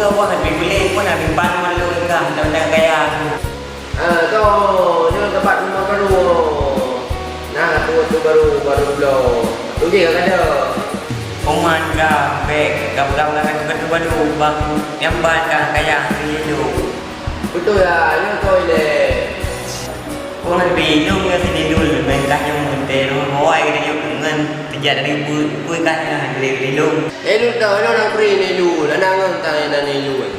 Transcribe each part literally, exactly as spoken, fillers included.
Soe boh habéh kulét, pun habéh ban malu ikan, teuntang gaya. Ah, toh, nyoe tempat rumah baru. Nah, tu, tu baru, baru bloe. Tu je ka ada. Oman ka, bek, gam-gam ka tu, tu baru, bang, nyambat ka, kaya, tu je tu. Betul lah, nyoe toilet. Kon bilung ngon si Nilul, meuntah nyang meuntée lôn, awai geutanyoe ngon teujak dari bui, bui kah nyan geutanyoe bilung. Nilul teuh, nyoe nang bri Nilul, aneuk ngon tanyoe na Nilul.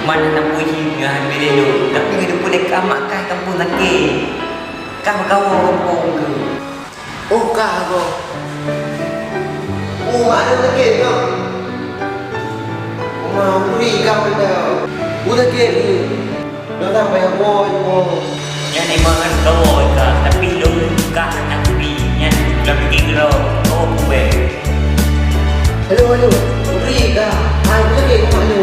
Man hana puji ngon bilung, tapi geutanyoe pun dekat mak kah kampung sakét. Kah meukawen kampung keuh. Oh, kah goe. Oh, aneuk sakét nyoe. Oma, uri kah mantong. Uri sakét ni. Nyoe sampai aku, oh. Nyan memang kan kawan kah, tapi lôn kah nyan pi, nyan lôn bikin gerau, oh, kuwe. Halo, halo. Uri kah. Ah, uri sakét, Oma, halo.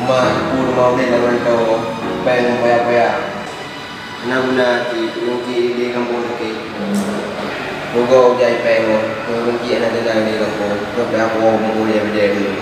Uma, teupeu rumoh ulée lam mantong, péng poyak-poyak. Hana guna cit, ureueng cit di gampông sakét. Rugoe jai péng nyoe, ureueng cit hana tinggai di gampông, trok dah woe meungoh lé bajée dulu.